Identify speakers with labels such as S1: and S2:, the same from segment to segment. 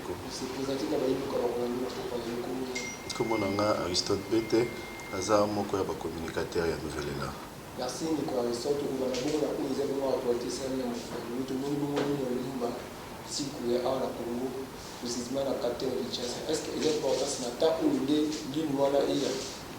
S1: Ndeko.
S2: Se présenter na bayi mboka bakolanda na pokwa na yo kombo nani?
S1: Kombo na nga Aristote Bete, naza moko ya ba communicateurs ya Nouvel Elan.
S2: Merci ndeko Aristote, tokobanda bongo na oyo eza bongo actualite esalami na mokolo ya lelo, tomoni bongo Nino Lumumba Siku ya awa na Congo precisement na capitale ya Kinshasa, est ce que eza importance na temps oyo nde ligne wana eya?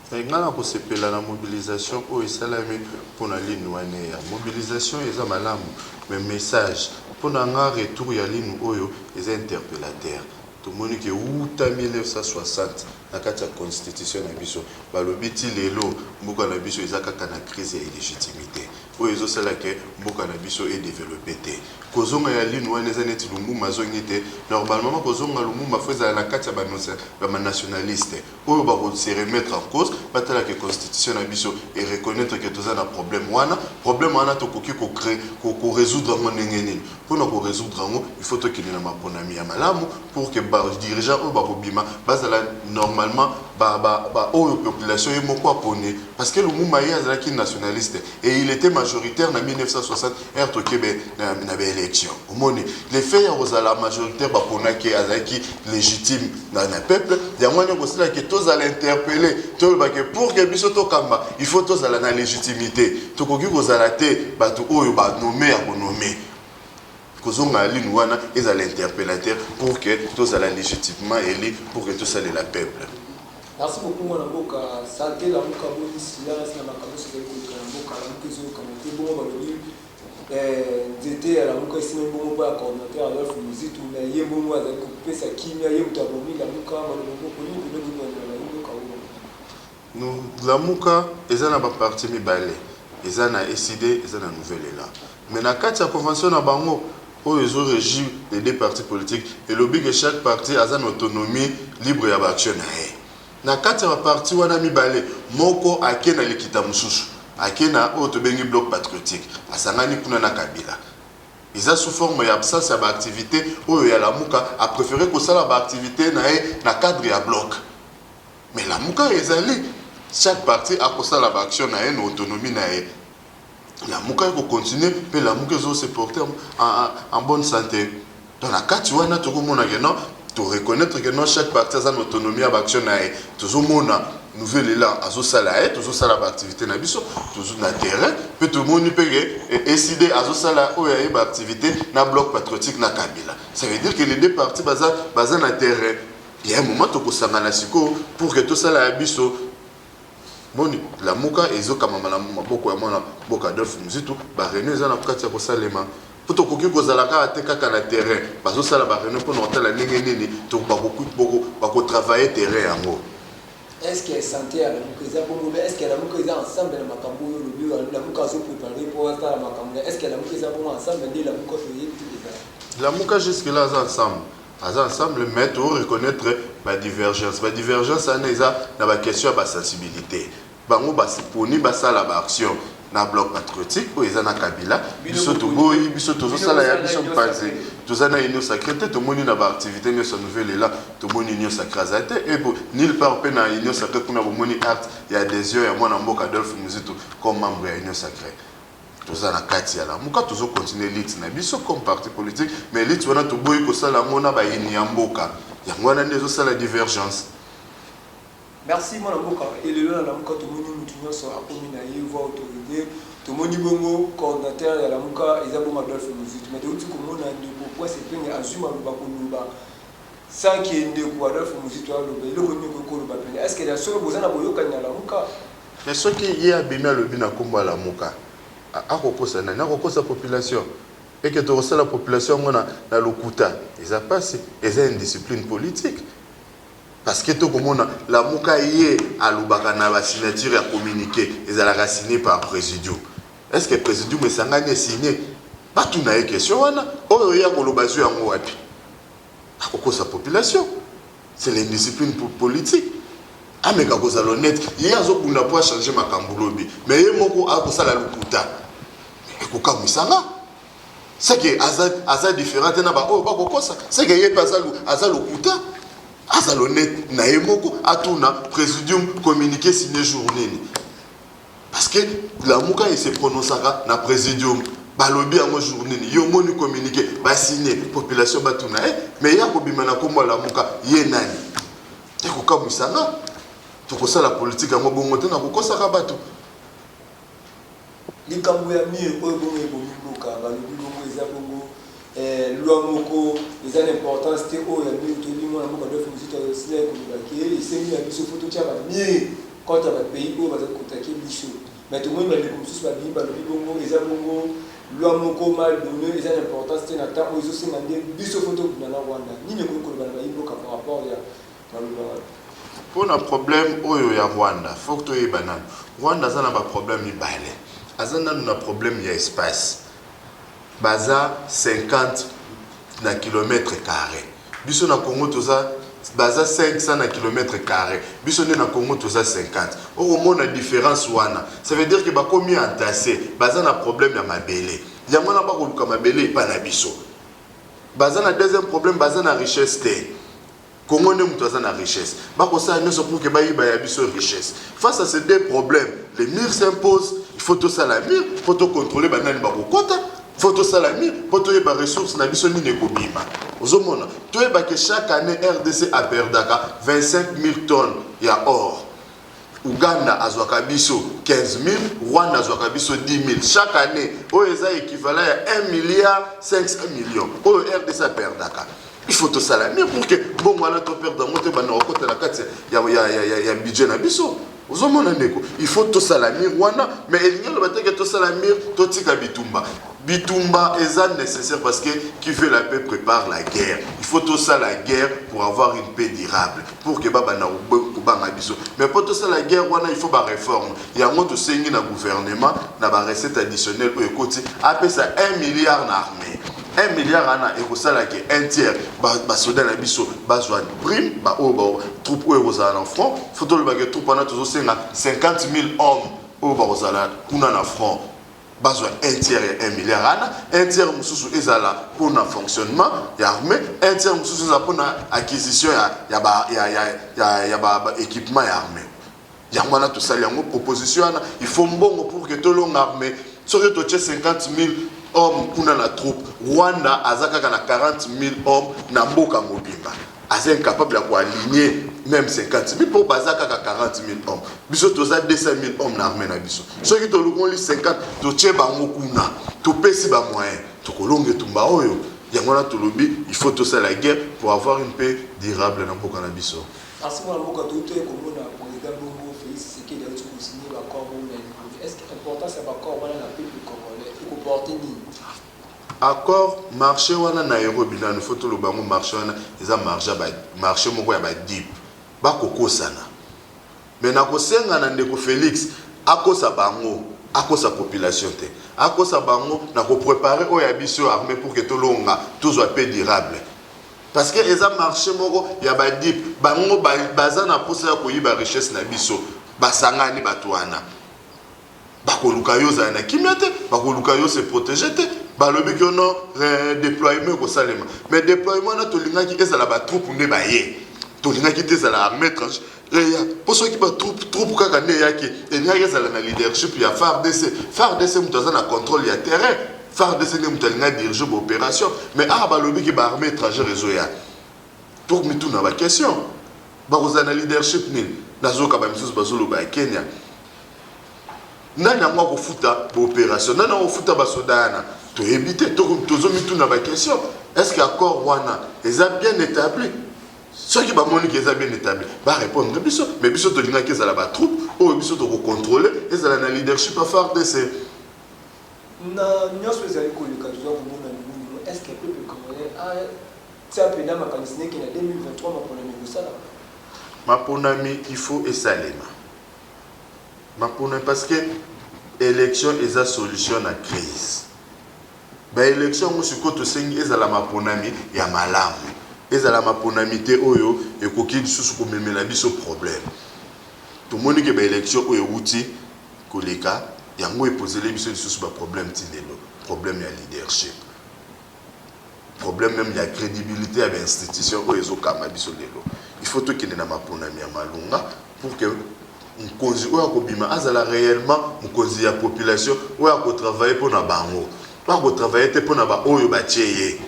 S1: Nga nakosepela na mobilisation oyo esalami pona ligne wana eya. Mobilisation eza malamu mais message pona nga retour ya ligne oyo eza interpellateur. Tomoni ke wuta 1960 na kati ya constitution na biso balobi ti lelo mboka na biso eza kaka na crise ya illegitimite oyo ezosala ke mboka na biso e developper te. Kozonga ya ligne wana eza neti Lumumba azongi te. Normalement kozonga Lumumba faut ezala na kati ya ba nationalistes. Oyo bako se remettre en cause, batala que constitution na biso e reconnaitre que toza na problème wana, problème wana tokoki ko cree, ko resoudre yango ndenge nini? Pona ko resoudre yango, il faut tokende na maponami ya malamu pour que ba dirigeants oyo bakobima bazala normalement ba, ba, ba oyo population ye moko aponi, parce que Lumumba ye azalaki nationaliste et il etait majoritaire na 1960 heure toke be na, na ba election. Omoni le fait ya kozala majoritaire, baponaki ye, azalaki légitime na peuple. Yango wana ekosala ke tozala interpellé, toloba ke pour ke biso tokamba, il faut tozala na légitimité. Tokoki kozala te bato oyo banome ya konome. Kozonga ya ligne wana ezala interpellateur pour que tozala légitimement élu, pour que tosalela peuple.
S2: Merci beaucoup mwana mboka. Santé, Lamuka boni silence na makambo nyonso ezali koleka na mboka? Lamuka ezoyokana te. Bongo balobi nzete ya Lamuka esimami bongo mpo ya coordinateur Adolphe Muzito, mais ye bongo azali kopesa kimia, ye moto abomi Lamuka. Maloba moko nini mpenza okoki koyanola bayi mboka oyo?
S1: Lamuka eza na ba parti mibale, eza na ECIDE, eza na Nouvel Elan. Mais na kati ya convention na bango oyo ezo regir les deux partis politiques, elobi que chaque parti aza na autonomie libre ya ba action na ye. Na kati ya ba parti wana mibale, moko ake na likita mosusu, ake na oyo tobengi Bloc patriotique, asangani kuna na Kabila. Eza sous forme ya absence ya ba activites oyo ya Lamuka, a prefere kosala ba activites na ye na cadre ya Bloc. Mais Lamuka ezali, chaque parti akosala ba action na ye na autonomie na ye. Lamuka eko continuer pe Lamuka ezo se porter en bonne santé. Donc na kati wana tokomona que non, to reconnaître que non, chaque parti aza na autonomie ya ba action na ye. Tozomona Nouvel Elan azosala ye, tozosala ba activité na biso tozo na terrain, pe tomoni pe ke ECIDE azosala oyo ya ye ba activité na Bloc patriotique na Kabila. Ça veut dire que les deux partis baza na terrain. Il y a un moment tokosangana sikoyo pour que tosala ya biso. Moni Lamuka ezokamama na maboko ya mwana mboka Adolphe Muzito, ba réunion eza na kati ya kosalema. Po tokoki kozala kaka te kaka na terrain, bazosala ba réunion mpona kotala ndenge nini bakotravailler terrain yango.
S2: Est-ce que santé ya Lamuka eza bongo? Est-ce que Lamuka eza ensemble na makambo oyo olobi Lamuka azoprépare mpo asala makambo? Est-ce que Lamuka eza bongo ensemble nde Lamuka toyebi te ezala?
S1: Lamuka jusque là aza ensemble. Aza ensemble, mais to reconnaître ba divergence. Ba divergence wana eza na ba question ya ba sensibilité. Bango basiponi basala ba action na Bloc patriotique oyo eza na Kabila. Biso toboyi, biso tozosala ya biso mpanzi. Toza na Union sacrée te, tomoni na ba activité nyonso ya Nouvel Elan, tomoni Union sacrée aza te. Et bo nulle part mpe na Union sacrée kuna bomoni acte ya adhésion ya mwana mboka Adolphe Muzito comme membre ya Union sacrée. Toza na kati ya Lamuka, tozo continuer lutte na biso comme parti politique, mais lutte wana toboyi kosala yango na bayini ya mboka. Yango wana nde ezosala divergence.
S2: Merci mwana mboka. Elelo na Lamuka tomoni mutu nyonso akomi na ye voix autorité. Tomoni bongo coordinateur ya Lamuka eza bongo Adolphe Muzito, mais touti komona ndeko Prince Epenge azwi maloba koloba sans que ndeko Adolphe Muzito aloba. Eloko nini okoki koloba pene? Est ce que ya solo boza na boyokani na Lamuka?
S1: Mais soki ye abimi alobi na kombo ya Lamuka, akokosa nani? Akokosa population? Eke tokosala population yango na lokuta? Eza pasi, eza indiscipline politique. Parce que tokomona Lamuka ye alobaka na ba signature ya communiqué ezalaka signé par présidium. Est-ce que présidium esangani esigné? Batuna ye question wana, oyo ye akoloba azwi yango wapi? Akokosa population. C'est l'indiscipline politique. Ameka kozala honnête, ye azobunda po achanger makambo lobi, mais ye moko akosala lokuta. Ekokamwisa nga. C'est que aza différent te na ba oyo bakokosa. C'est que ye mpe aza lokuta. Azala honnête na ye moko, atuna présidium communiqué signé jour nini. Parce que Lamuka ese prononçaka na présidium. Balobi yango jour nini? Yo omoni communiqué basigne, population batuna ye, mais ye akobima na nkombo ya Lamuka, ye nani? Ekokamwisa nga. Tokosala politike yango bongo te na kokosaka bato.
S2: Likambo ya mur oyo bongo ebomi mboka, balobi bongo eza bongo loi moko eza na importance te. Oyo ya mur, toyebi mwana mboka Adolphe Muzito asilaki koloba ke esengi na biso fo totia bamur contre bapays oyo bazali koattaquer biso. Mais tomoni bandeko mosusu babimi, balobi bongo eza bongo loi moko mal donné, eza na importance te na temps oyo ezosenga nde biso fo tobunda na Rwanda. Nini ekoki koloba na bayi mboka par rapport ya maloba wana?
S1: Mpona problème oyo ya Rwanda, faut toyeba nanu, Rwanda aza na baproblème mibale. Aza nanu na problème ya espace. Baza 50 na kilomètre carré, biso na Congo toza, baza 500 na kilomètre carré, biso nde na Congo toza 50. Okomona différence wana, ça veut dire que bakomi entassé. Baza na problème ya mabele, yango wana bakoluka mabele epai na biso. Baza na deuxième problème, baza na richesse te. Congo nde moto aza na richesse, bakosala nyonso pour ke bayiba ya biso richesse. Face à ces deux problèmes, le mur s'impose. Il faut tosala mur mpo tocontrôle banani bakokota, faut tosala mur mpo toyeba ressource na biso nini ekobima. Ozomona, toyeba ke chaque année RDC aperdaka 25 000 tonnes ya or. Uganda azwaka biso 15 000, Rwanda azwaka biso 10 000 chaque année. Oyo eza équivalent ya 1 milliard 500 millions oyo RDC aperdaka. Il faut tosala mur pour que mbongo wana toperdre yango te, banda kokota na kati ya budget na biso. Ozomona ndeko, il faut tosala mur wana, mais elingi oloba te ke tosala mur, totika bitumba. Bitumba eza nécessaire parce que qui veut la paix prépare la guerre. Il faut tosala guerre pour avoir une paix durable, pour que babanda kobanga biso. Mais mpo tosala guerre wana, il faut baréforme. Yango tosengi na gouvernement, na barecette additionnelle oyo ekoti, apesa 1 milliard na armée. 1 milliard wana ekosalaki un tiers basoda na biso bazwa prime, baoyo troupe oyo ekozala na front. Faut tolobaki troupe wana, tozosenga 50 000 hommes oyo bakozala kuna na front, bazwa un tiers ya 1 milliard wana. Un tiers mosusu ezala mpona fonctionnement ya armée, un tiers mosusu ezala mpona acquisition ya baéquipement ya armée. Yango wana tosali yango proposition wana. Il faut mbongo pour que tolonga armée. Soki totie 50 000 hommes kuna na troupe, Rwanda aza kaka na 40 000 hommes na mboka mobimba, aza incapable ya koaligner même 50 000 mpo baza kaka 40 000 hommes. Biso toza 200 000 hommes na armée na biso. Soki tolongoli 50, totie bango kuna, topesi bamoyen, tokolonga etumba oyo. Yango wana tolobi il faut tosala guerre pour avoir une paix durable na mboka na biso.
S2: Asi mwana mboka, touti komona président bongo Félix Tshisekedi auti kosigner baaccord bongo na Nairobi. Est ce que importance ya baaccord wana na peuple congolais ekoporte nini?
S1: Accord, marché wana Nairobi, nanu fo toloba yango, marché wana eza marché moko ya badupes, bakokosana. Me nakosenga na ndeko Félix akosa bango, akosa population te, akosa bango na koprépare oyo ya biso armée pour que tolonga, tozwa paix durable, parce que eza marché moko ya badupes. Bango baza na mposa ya koyiba richesse na biso. Basangani bato wana, bakoluka yo ozala na kimia te, bakoluka yo se protéger te. Balobi ke non, déploiement ekosalema, mais déploiement wana tolingaki ezala batroupe nde baye, tolingaki te ezala armée étranger eya, mpo soki batroupe, troupe kaka nde eyaki, elingaki ezala na leadership ya FARDC. FARDC moto aza na contrôle ya terrain, FARDC nde moto alingi adirige baopération. Mais awa balobiki baarmée étrangère ezoya, tokomituna baquestion: bakozala na leadership nini? Nazoyoka bamisusu bazoloba ya Kenya. Nani yango akofuta baopération? Nani akofuta basoda wana? Toyebi te. Tozomituna baquestion: est ce que accord wana eza bien établi? Soki bamoniki eza bien établi, barépondre biso. Mais biso tolingaki ezala batroupe oyo biso tokocontrôle, ezala na leadership ya FARDC.
S2: Na nyonso ezali koleka, toza komona libulu. Est ce que peuple congolais atia mpenza makanisi neke na 2023 maponami ekosalama?
S1: Maponami, il faut esalema maponami, parce que élection eza solution na crise. Baélection yango sikoyo tosengi ezala maponami ya malamu, ezala maponami te oyo ekoki lisusu komemela biso problème. Tomoni ke baélection oyo ewuti koleka, yango epozeli biso lisusu baproblème ti lelo: problème ya leadership, problème même ya crédibilité ya bainstitution oyo ezokamba biso lelo. Il faut tokende na maponami ya malunga pour que mokonzi oyo akobima azala réellement mokonzi ya population, oyo akotravaille mpona bango. Akotravaille te mpona baoyo batie ye.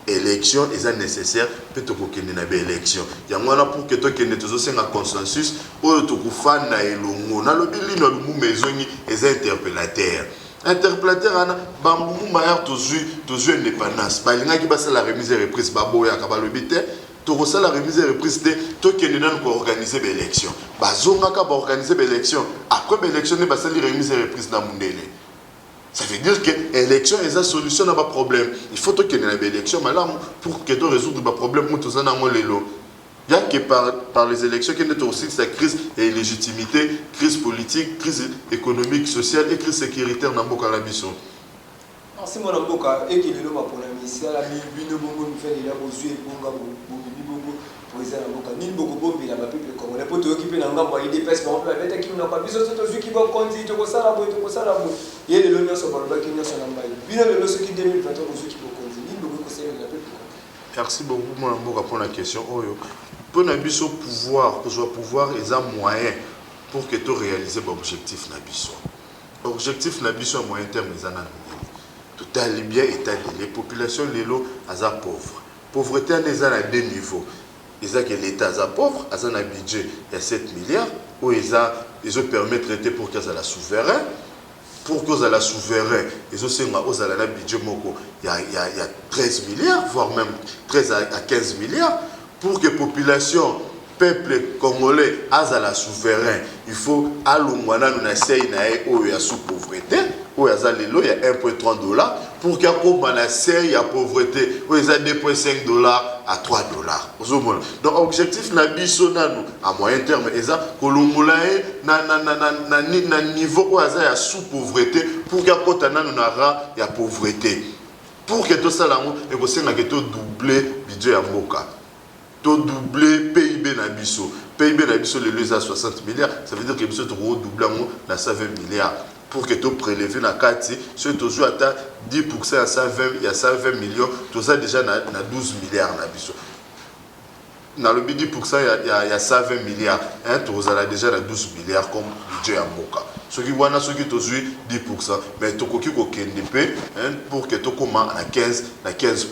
S1: Élection eza nécessaire mpe tokokende na baélection yango wana. Pour que tokende, tozosenga consensus oyo tokofanda elongo. Nalobi lino ya Lumumba ezongi, eza interpellateur. Interpellateur wana, balumumba yare tozwi indépendance, balingaki basala remise et reprise, baboyaka, balobi te, tokosala remise et reprise te, tokende nanu koorganiser baélection. Bazongaka, baorganiser baélection. Après baélection nde basali remise et reprise na mundele. Ça veut dire que élection eza solution na baproblème. Il faut tokende na baélection malamu pour que to résoudre baproblème oyo toza nango lelo. Ya que par les élections kende tokosilisa crise ya illégitimité, crise politique, crise économique, sociale et crise sécuritaire na mboka na biso.
S2: Merci, mwana mboka. Eke lelo maponami esalami, bino bongo mifandela bozwi ebonga, bobimi bongo président na mboka. Nini bokobombela bapeuple congolais? Mpo toyoki mpe na ngambo ya UDPS, bango mpe babetaki monoko: biso so tozwiki bokonzi, tokosala boye, tokosala boye. Ye lelo nyonso balobaki nyonso na mbai. Bino lelo, soki 2023 bozwiki bokonzi, nini bokoki kosalela peuple congolais?
S1: Merci beaucoup, mwana mboka, mpona question oyo. Mpona biso, pouvoir, kozwa pouvoir eza moyen pour que toréaliser baobjectif na biso. Objectif na biso ya moyen terme eza nanu nini? Totali bien état de les population lelo aza pauvre. Pauvreté wana eza na deux niveaux. Eza ke l'État aza pauvre, aza na budget ya 7 milliards oyo eza ezopermettre te pour que azala souverain. Pour que ozala souverain, ezosenga ozala na budget moko ya 13 milliards, voire même 13 à 15 milliards. Pour que population, peuple congolais azala souverain, il faut alongwa nanu na seuil na ye oyo ya sous pauvreté oyo aza lelo ya 1.3 dollar, pour que akóma na seuil ya pauvreté oyo eza 2.5 dollar à 3 dollars. Ozomona, donc objectif na biso nanu à moyen terme eza kolongola ye na niveau oyo aza ya sous pauvreté pour que akɔta nanu na rang ya pauvreté. Pour que tosala yango, ekosengaka todouble budget ya mboka, todouble PIB na biso. PIB na biso lelo eza 60 milliards. Ça veut dire que biso tokodouble yango na 120 milliards pour que toprélever na kati. Soki tozwi ata 10 ya 120, ya 120 millions, toza déjà na 12 milliards na biso. Nalobi 10 ya 120 milliards, hein, tozala déjà na 12 milliards comme budget ya mboka. Soki wana, soki tozwi 10, mais tokoki kokende mpe, hein, pour que tokóma na 15, na 15.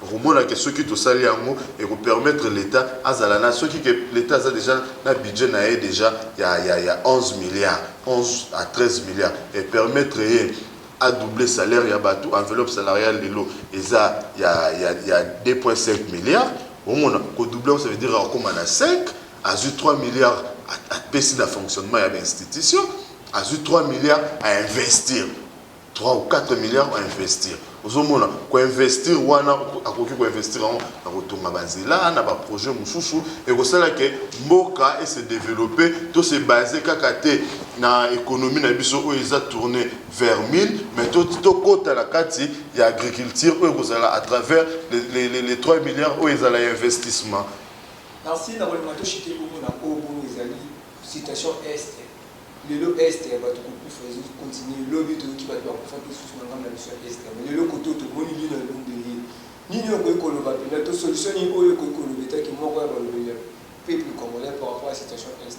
S1: Okomonake soki tosali yango, ekopermettre l'État azala na, soki ke l'État aza déjà na budget na ye déjà ya 11 milliards, 11 à 13 milliards, epermettre ye adoubler salaire ya bato. Enveloppe salariale lelo eza ya 2,5 milliards. Omona, kodouble, ça veut dire akóma na 5. Azwi 3 milliards, apesi na fonctionnement ya bainstitution, azwi 3 milliards à investir, 3 ou 4 milliards à investir. Ozomona, koinvestir wana, akoki koinvestir yango na kotonga banzela, na baprojet mosusu ekosala ke mboka ese développe. To se base kaka te na économie na biso oyo eza tourné vers mine, mais tokɔta na kati ya agriculture oyo ekozala à travers les 3 milliards oyo ezala ya investissement.
S2: Merci. Na kolinga toshite bongo na oyo bongo ezali situation Est. Lelo Est ya bato kokufa ezocontinue. Lobi toyoki bato bakufaki lisusu na ngambo na biso ya Est. Mais lelo kote oyo tomoni lino elongo ye, nini okoki koloba mpenza to solution nini oyo ekoki koloba etaki moko ya balobeli ya peuple congolais par rapport à situation Est?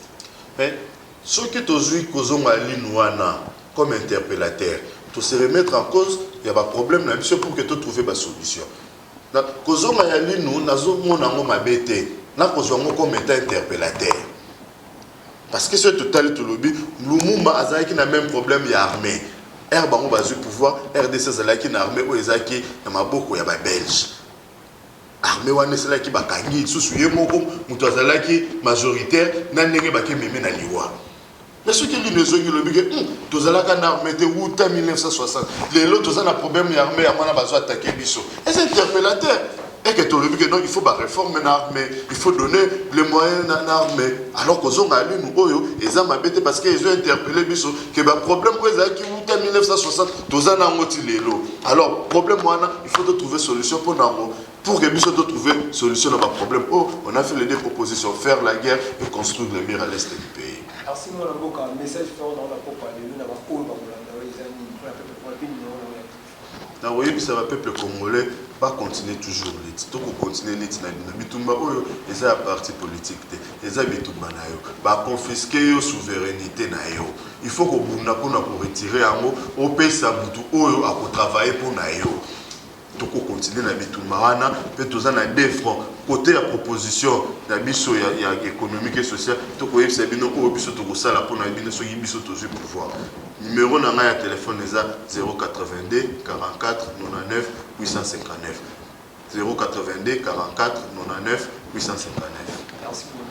S1: Mais soki tozwi kozonga ligne wana comme interpellateur, to se remettre en cause ya baproblème na biso pour que totrouve basolution. Kozonga ya linu, nazomona yango mabe te, nakozwa yango comme état interpellateur, parce que soki totali, tolobi Lumumba azalaki na même problème ya armée. R bango bazwi pouvoir, RDC azalaki na armée oyo ezalaki na maboko ya babelge. Armée wana esalaki bakangi lisusu ye moko moto azalaki majoritaire na ndenge bakememe na liwa. Mais soki lino ezongi, lobi ke tozalaka na armée te wuta 1960, lelo toza na problème ya armée, yango wana bazwa attaquer biso. Eza interpellateur et que tolobi ke donc il faut baréforme na armée, il faut donner les moyens na armée. Alors kozonga linu oyo eza mabe te, parce que ezo interpeller biso ke baproblème oyo ezalaki wuta 1960, toza na yango ti lelo. Alors problème wana, il faut trouver solution mpo na yango. Pour que biso trouver solution na baproblème oyo, on a fait les deux propositions: faire la guerre et construire le mur à l'est du pays.
S2: Merci, mwana mboka. Message fort na pokwa lelo na baoyo bakolanda oyo eza nini mpona peuple, mpona mpe numéro na oyo?
S1: Nakoyebisa bapeuple congolais bacontinue toujours lutte. Tokocontinue lutte na bino. Bitumba oyo eza ya parti politique te, eza bitumba na yo. Baconfisquer yo souveraineté na yo, il faut kobunda mpona koretirer yango, opesa mutu oyo akotravailler mpo na yo. Tokocontinue na bitumba wana mpe toza na deux fronts. Côté ya proposition na biso ya économique et social, tokoyebisa bino oyo biso tokosala mpona bino soki biso tozwi pouvoir. Numéro na ngai ya telefone eza 082 44 99 859, 082 44 99 859.
S2: Merci beaucoup.